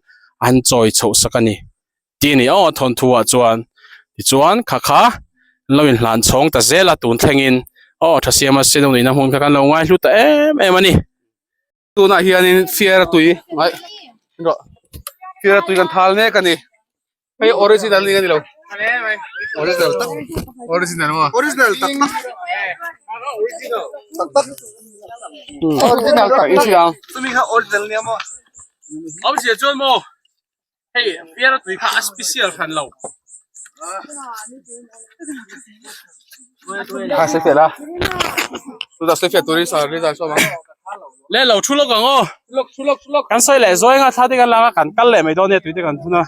an chawi chhoh sak a ni tih a ni aw thawnthu ah chuan tichuan kha kha an lo inhlan chhawng ta zel a tun thlengin aw Thasiama senau nihna hmun kha kan lo ngaihlu ta em em a ni. Tunah hianin fiara tui ai rawh fiara tui kan thal mek a ni hei original ni a ni lo original tak original maw original tak tak tak tak original tak i hria ang chumi kha original nia maw awmzia chuan maw hei fiara tui kha a special hran lo a se fiah la chutah se fiah turin sa ri zai sawm ang le lo thu lawk ang aw kan sawi leh zawi anga thla te kan lak a kan kal leh mai dawn nia tui te kan thun a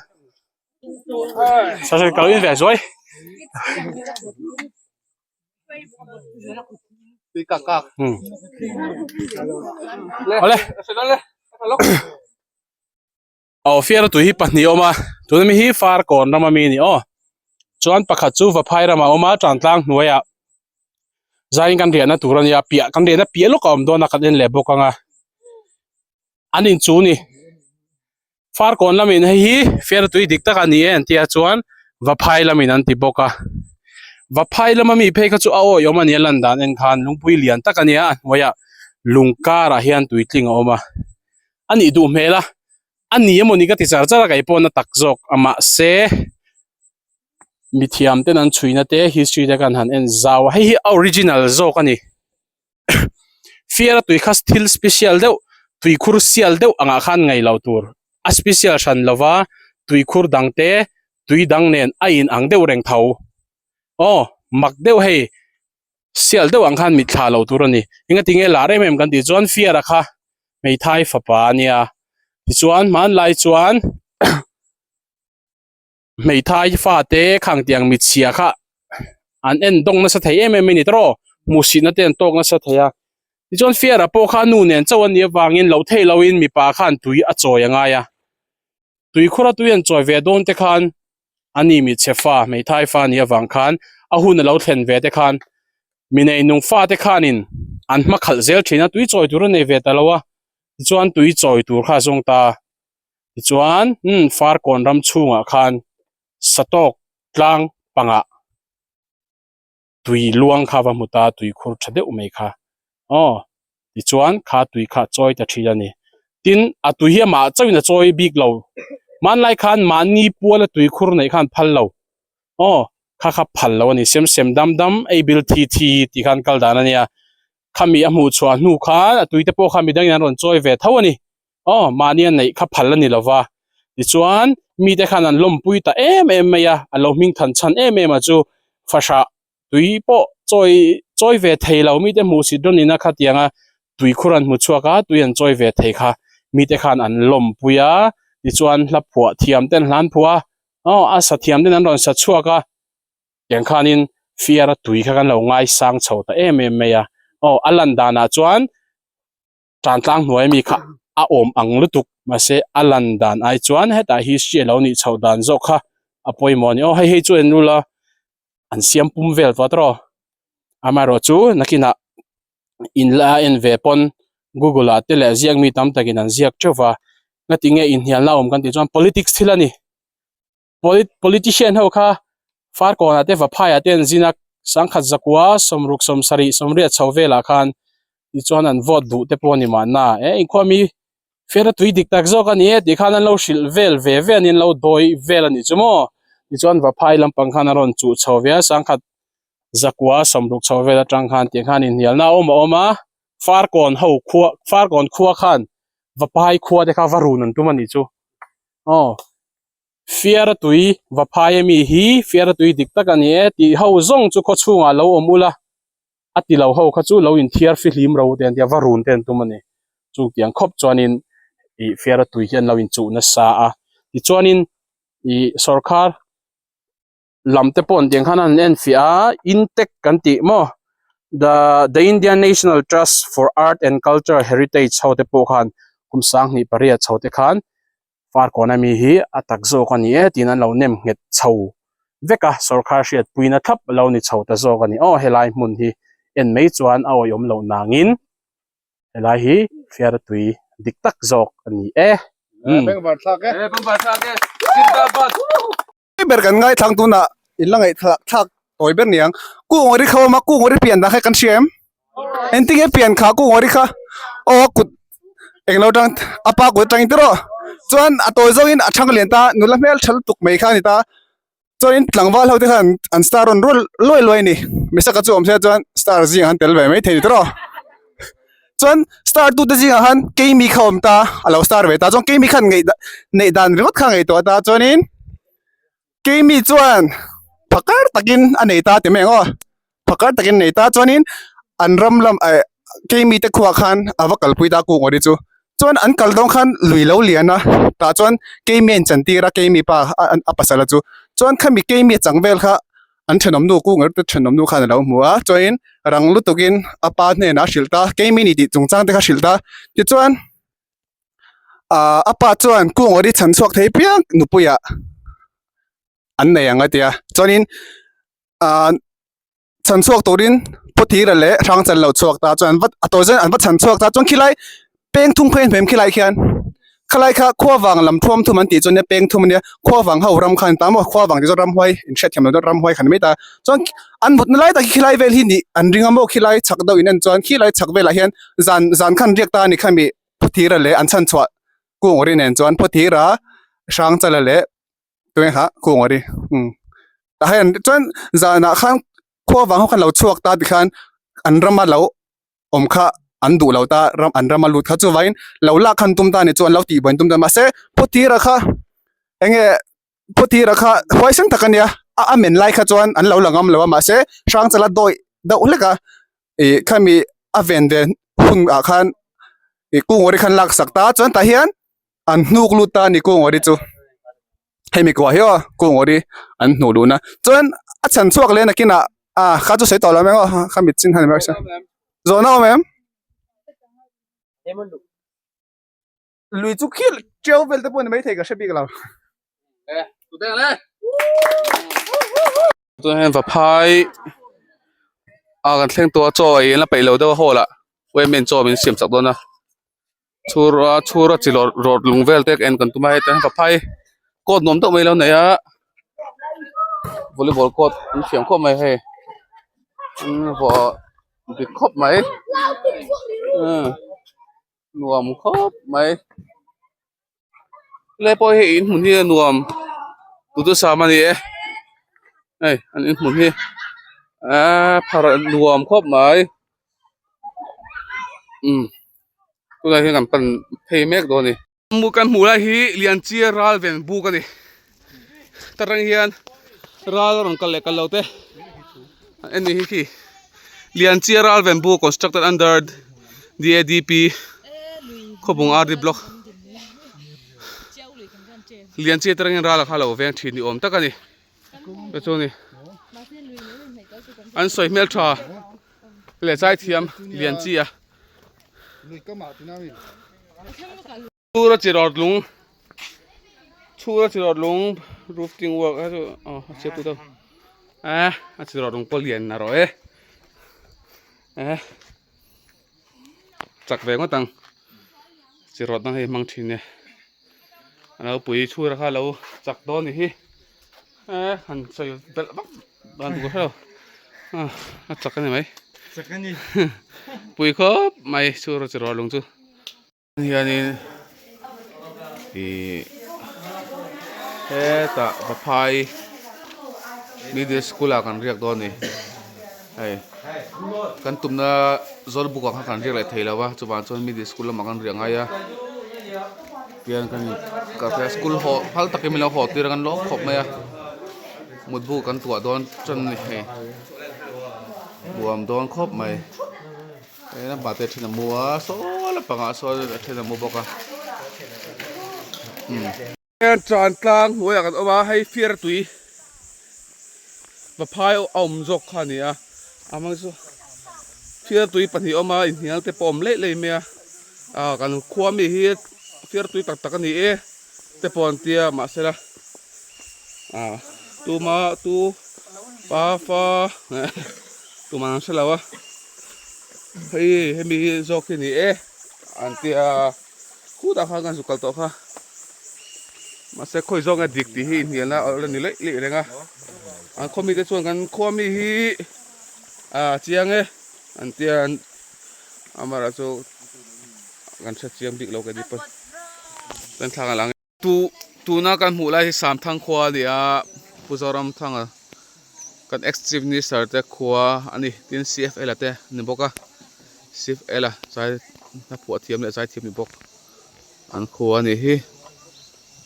sawi kal in ve zawi tui kak kak awle Aw fiara tui hi pahnih a awm a tuna mi hi farkawn rama mi a ni aw chuan pakhat chu vaphai ramah a awm a tantlang hnuaiah zaiin kan riahna tur a nia piah kan riahna piah lawk a awm dawn a kan en leh bawk ang a an in chu ni farkawn lamin hei hi fiara tui dik tak a ni e an tia chuan vaphai lamin an ti bawk a vaphai lama mi phei kha chu a awi awm a ni a lan dan en khan lungpui lian tak a nia a hnuaiah lung karah hian tui tling a awm a. a nih duh hmel a a ni emawni ka ti char char a kei pawh na tak zawk a mahse mithiam ten an chhuina te history te khan han en zau a hei hi a original zawk a ni fiara tui kha thil special deuh tuikhur sial deuh angah khan ngaih loh tur a special hran lova tuikhur dang te tui dang nen a in ang deuh reng tho aw mak deuh hei. Sial deuh ang khan mit thla lo tur a ni. Engatinge lar em em kan tih chuan Fiara kha hmeithai fapa a nia. Tichuan hmanlai chuan hmeithai fate khang tiang mitchhia kha an en dawng nasa thei em em a ni tawh. Hmuhsitna te an tawk nasa thei a. Tichuan Fiara pawh kha nu nen chauh a nih avangin lo theih loin mipa khan tui a chawi a ngai a. Tuikhura tui an chawi ve dawn te khan a ni mi chhe fa hmeithai fa nih avang khan a hun a lo thlen ve te khan mi nei nung fa te khanin an hma khalh zel thin a tui chawi tur a nei ve ta lo a tichuan tui chawi tur kha a zawng ta tichuan umm farkawn ram chhungah khan satawk tlang pangah tui luang kha va hmu ta tui khur tha deuh mai kha aw tichuan kha tui kha a chawi ta thin a ni tin a tui hi amah chauhin a chawi bik lo hmanlai khan mahni puala tui khur neih khan phal lo aw kha kha phal lo a ni sem sem dam dam ei bil thi thi tih khan kal dan a nia. Khami a hmuh chhuah hnu khan a tui te pawh kha midangin an rawn chawi ve tho a ni. Aw, mahni a neih kha phal a ni lo va. Tichuan, mite khan an lawmpui ta em em mai a, a lo hming than chhan em em a chu fahrah tui pawh chawi chawi ve thei lo mite hmuh sit rawn ina khatianga tui khur an hmu chhuak a, tui an chawi ve thei kha mite khan an lawmpui a, tichuan hla phuah thiam ten hla an phuah a, aw a sa thiam ten an rawn sa chhuak a. Tiang khanin fiara tui kha kan lo ngaisang chho ta em em mai a, aw a lan danah chuan tan tlang hnuai ami kha a awm ang lutuk mahse a lan dan ai chuan hetah history a lo nih chhoh dan zawk kha a pawimawh a ni aw hei hei chu en ula an siam pum vel tawh tawh amaherawh chu nakinah in la en ve pawn google ah te leh ziak mi tam takin an ziak theuh va ngatinge inhnialna a awm kan tih chuan politics thil a ni. Politician ho kha Farkawnah te Vaphaiah te an zin a, sangkhat zakua sawmruk sawmsarih sawmriat chho velah khan tichuan an vote duh te pawh a ni mahna. E inkhua mi fiara tui dik tak zawk a ni e tih khan an lo hrilh vel ve ve a ni, an lo dawi vel a nih chu maw. Tichuan Vaphai lampang khan a rawn chuh chho ve a, sangkhat zakua sawmruk chho vel atang khan tih khan inhnialna a awm a awm a, Farkawn ho khua Farkawn khua khan Vaphai khua te kha va run an tum a nih chu. Aw. Fiara tui va phai ami hi fiara tui dik tak a ni e tih ho zawng chu khaw chhungah lo awm ula a ti lo ho kha chu lo inthiar fihlim ro te an tia va run te an tum a ni chutiang khawp chuanin ih fiara tui hi an lo inchuh nasa a tichuanin ih sawrkhar lam te pawh an tiang khan an en fiah a intake kan tih maw the the Indian National Trust for Art and Culture Heritage ho te pawh khan kum sanghnih pariat chho te khan Farkawn ami hi a tak zawk a ni e tiin an lo nem nghet chho vek a sawrkhar hriatpuina thlap a lo ni chho ta zawk a ni aw helai hmun hi en mai chuan a awihawm loh nangin helai hi fiara tui dik tak zawk a ni e. Ber kan ngaithlang tunah in la ngaihthlak thlak tawi ber niang kungawri kha awm a kungawri pian dan kha kan hria em engtin nge pian kha kungawri kha aw a kut englo tang a pa kut atangin tiraw chuan a tawi zawngin a thang lian ta nula hmel tha lutuk mai kha a ni ta chuanin tlangval ho te khan an star rawn rual luai luai a ni misaka chu awm se chuan star zingah an tel ve maithei ni tiraw. Chuan star tute zingah khan keimi kha awm ta a lo star ve ta chuan keimi khan ngaih neih dan ringawt kha ngaihtuah ta chuanin keimi chuan phakar takin a nei ta ti mai ang aw phakar takin a nei ta chuanin an ram lam eh keimi te khuah khan a va kalpui ta kung awri chu chuan an kal dawn khan lui lo lian a tah chuan keimi a inchantir a keimi pa a pasal a chu chuan khami keimi a chang vel kha an thenawm nu kung erte thenawm nu khan a lo hmu a chuanin rang lutukin a pa hnenah a hrilh ta keimi ni tih chungchang te kha hrilh ta tichuan ahh a pa chuan kung awri chhan chhuak thei piang nupuiah an nei ang a tia chuanin ahh chhan chhuak turin phawthira leh hrangchal lo chhuak ta chuan an va a tawi zawng an va chhan chhuak ta chuan khilai peng thum kha a inhmem khilai khian khalai kha khuavang lam thuam thum an tih chuan nia peng thum ania khuavang ho ram khan ta maw khuavang tih chuan ramhuai inhriatthiam loh chuan ramhuai kha ni mai ta chuan an mutna lai tak hi khilai vel hi nih an ring a maw khilai chhak deuh in en chuan khilai chhak velah hian zan zan khan riak ta a ni khami phawthira leh an chhanchhuah kung awri nen chuan phawthira hrangchala leh tunge kha kung awri umm tah hian chuan zanah khan khuavang ho khan lo chhuak ta tikhan an rama lo awm kha an duh lo ta ram an ram a lut kha chuvangin lo lak khan tum ta ni chuan lo tih buai an tum ta mahse phawthira kha enge phawthira kha huaisen tak a nia a a men lai kha chuan an lo la ngam lo a mahse hrangchala dawi deuh hlek a ih khami a ven ve hun ah khan ih kungawri khan lak sak ta chuan tah hian an hnuk lut ta a ni kungawri chu hemi kuah hi aw kungawri an hnuh luhna chuan a chhan chhuak leh nakinah ah kha chu sawi tawh lo mai ang aw kha mit chin kha ni mai se zawhna awm em lui chu khi tiau vel te pawh ni maithei ka hre bik lo Tunah hian vaphai ah kan thleng tawh a chaw ei an la peih lo deuh a hall ah women chaw min siam chak dawn a. Chhur a chhur a chi lawr rawt lung vel te en kan tum a heta vaphai court nuam deuh mai lo nei a volleyball court an thiam khawp mai hei an vawh dik khawp mai nuam khawp mai helai pawh hi in hmun hi a nuam duhthusam a ni e hei an in hmun hi aaa phar nuam khawp mai. Umm tunah hian kan pan phei mek dawn a ni. Kan hmuh lai hi Lianchia ral ven buk a ni. Ta reng hian ral a rawn kal leh kal lo te an en ni hi khi. Lianchia ral ven buk constructed under DADP Khawbung RD block. Lianchia te rengin ral a kha lo veng thin ni awm tak a ni. Chu chu a ni. An sawi hmel tha leh chai thiam Lianchia. Chhura chi rawt lung chhura chi rawt lung roofing work a chu aw a chhiat tut a eh a chi rawt lung pawh lian na rawh e eh chak ve ngawt ang chi rawt dang hei hmang thin e a lo pui chhura kha lo chak dawn ni hi eh han sawi belh vak dan tur ka hrelo a chak a ni mai chak a ni pui khawp mai chhura chi rawt lung chu. Hianin ihh hetah Vaphai middle school ah kan riak dawn a ni hei kan tumna Zawlbuk ah khan kan riak leh thei lo va chuvang chuan middle school lamah kan riah ngai a tihian kan kal phei a school haw phal takin min lo haw tir a kan lawm khawp mai a mutbu kan tuah dawn tan a ni hei nuam dawn khawp mai. Hei lamah te then a mu a saw lampangah sawn a then a mu bawk a umm. Hian tan tlang hnuaiah kan awm a hei fiara tui vaphai a awm zawk kha a ni a a hmang chu fiara tui pahnih a awm a inhnial te pawh a awm leih leih mai a ah kan khua mi hi fiara tui tak tak a ni e te pawh an tia mahsela ah tuma tu pa fa tumah an hre lo a. Hei hemi hi zawk hi ni e an tia khutah khan kan zuk kal tawh kha mahse khawi zawk nge dik tih hi inhnialna a la ni leih leih reng a an khaw mite chuan kan khua mi hi ah chiang e an tia amaherawh chu kan hre chiang bik lo keini pawn kan thlang a lang e. Tu tuna kan hmuh lai hi Samthang khua a ni a, Pu Zoramthanga kan ex chief minister te khua a ni tin CFL a te a ni bawk a, CFL a zai hla phuah thiam leh zai thiam ni bawk an khua a nih hi,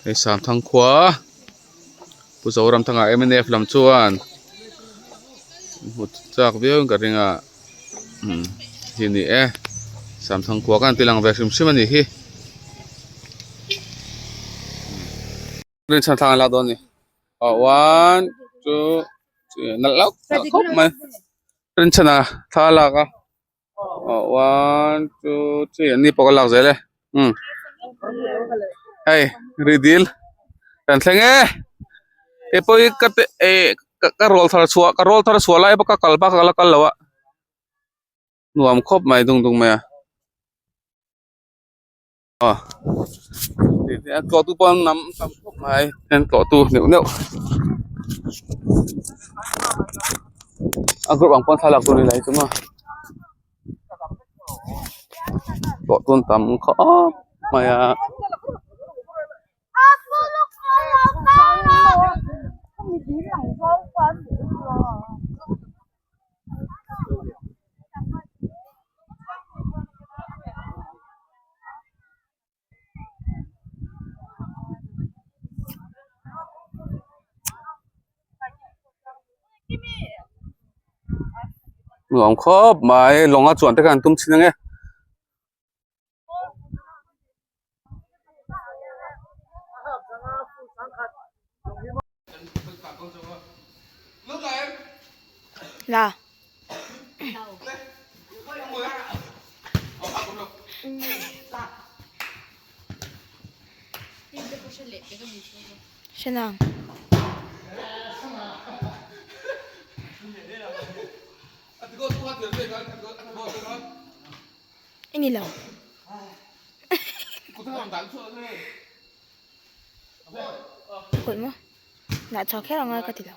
hei Samthang khua Pu Zoramthanga mnf lam chuan hmu chak viau in ka ring a umm hi ni e Samthang khua khan ti lang ve hrim hrim a nih hi. Rinchhan thlang an lak dawn a ni aw one two three nalh loh khawp mai Rinchhana thla a lak a aw one two three an ni pawh ka lak zel e umm hei ridil kan thleng e hei pawh hi ka te eh ka rawl thar chhuah ka rawl thar chhuah lai bawk a kal bak a la kal lo a nuam khawp mai dung dung mai a. Aw tlawh tu pawh an nam tam khawp mai an tlawh tu neuh neuh a group ang pawn thlalak tur a ni lo chu maw tlawh tu an tam khawp mai a. Nuam khawp mai lawng a chuan te khan an tum chhin ange. La. Hrenang. I ni lo. Kawih maw? Dah chhuak kher ang a ka ti lo.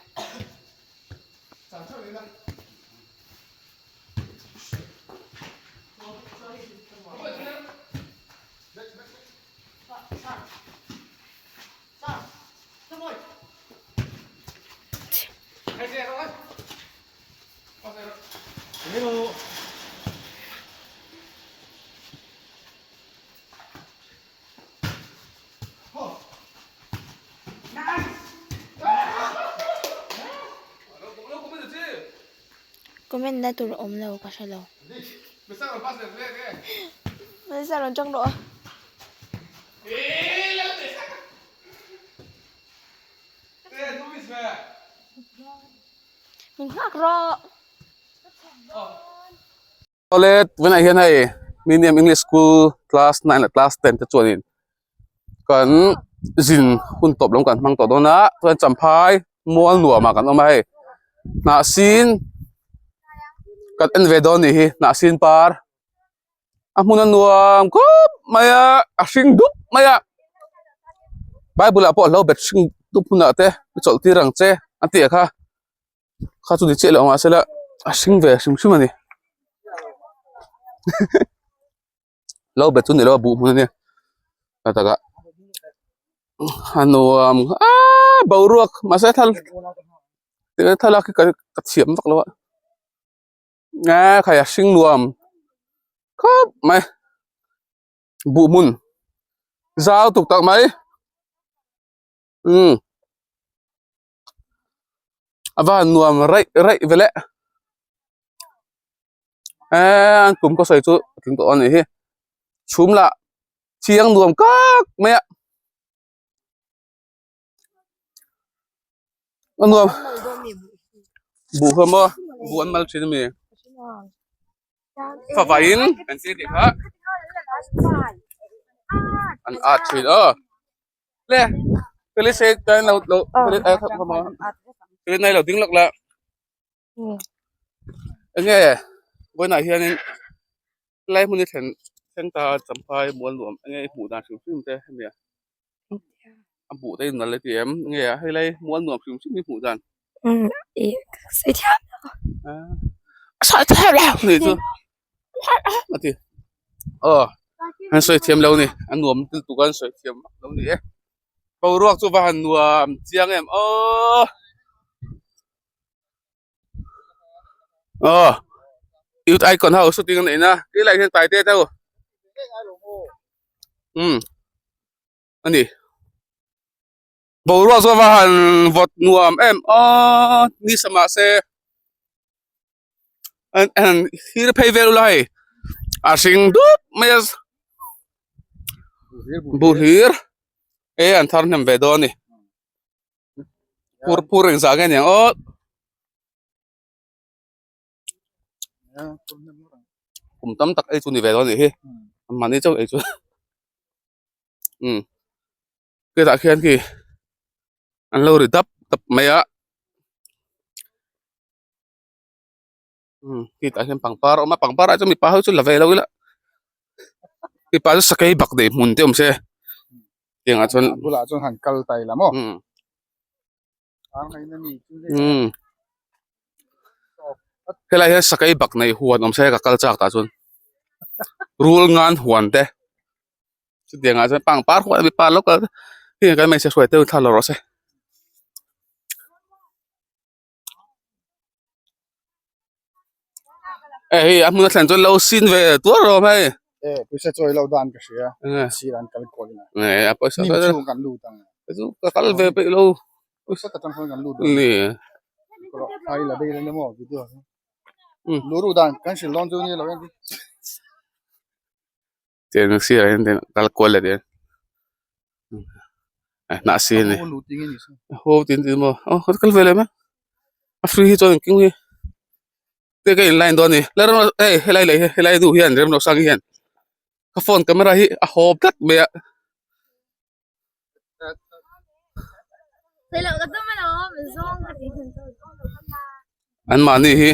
Comment na tur awm lo ka hre lo. Melissa rawn tang rawh a. Min nghak rawh. Awle tunah hian hei Medium English School class 9 leh class 10 te chuanin kan zin hun tawp lam kan hmang tawh dawn a chuan champhai mual nuamah kan awm a hei hnah sin kan en ve dawn a nih hi hnah sin par a hmun a nuam khawp mai a a hring dup mai a bible ah pawh a lo bet hring dup hunah te i chawlh tir ang che a tih kha. Kha chu ni chiah lo mahse la a hring ve hrim hrim a ni lo bet chu ni lo a buh hmun a nia a takah a nuam aaa boruak mahse thal thlalak hi ka thiam vak lo a eee khai a hring nuam khawp mai buh hmun zau tuk tak mai umm. A va han nuam raih raih ve le eee an kum ka sawi chu a tling tawh a nih hi chhum lah thiang nuam kak mai a a nuam buh kha maw buh an mal thin a mi favai in an ti tih kha an at thin aw. Le Felice kan lo lo Felice nai lo ding lawk la enge vawiinah hianin helai hmun hi thlen thleng ta champhai mual nuam enge i hmuh dan hrim hrim te hemi a a hmuh te in nal ati em enge a helai mual nuam hrim hrim i hmuh dan a sawi thiam lo anih chu. A ti aw an sawi thiam lo ni a nuam tel tuk a an sawi thiam lo ni e boruak chu va han nuam chiang em aw aw youth icon ho shooting an neih na ti lai hian taite te ho umm a ni. Boruak chu a va han vawt nuam em aw ni sa mahse an an thlir phei vel ula hei a hring dup mai a buh hlir e an thar hnem ve dawn a ni phur phur engzah nge niang aw. Kum tam tak ei chu ni ve dawn a nih hi mahni chauh ei chu umm. Hetah khian khi an lo ri dap dap mai a umm hetah hian pangpar a awm a pangpar ah chuan mipa ho chu la ve lo ila mipa chu sakei bak nei hmun te awm se tiang ah chuan a bulah chuan han kal ta ila maw umm umm helai hian sakei bak nei huan awm se ka kal chak tah chuan rul ngan huan te. Chutiang ah chuan pangpar huan a mipa lo kal heng kan hmeichhe hruai te thla la rawh se. Eh hei a hmun a thlen chuan lo sin ve tuar rawh hei. Eh pawisa chawi lo dan ka hria sir an kal kual in eh a pawisa hnim chhung kan lut ang chu ka kal ve peih lo pawisa ka tang kan lut ni ai la dei le maw video luru dan kan hrilh dawn chu ni lo Tiang sirah hian tiang kal kual leh tiang hnah si a ni haw tin tin maw aw kal ve leh mai a free hi chuan engkim hi te ka in line dawn a ni hei helai leh helai nu hian remlosang hian ka phone camera hi a hawp tlat mai a. An mahni hi.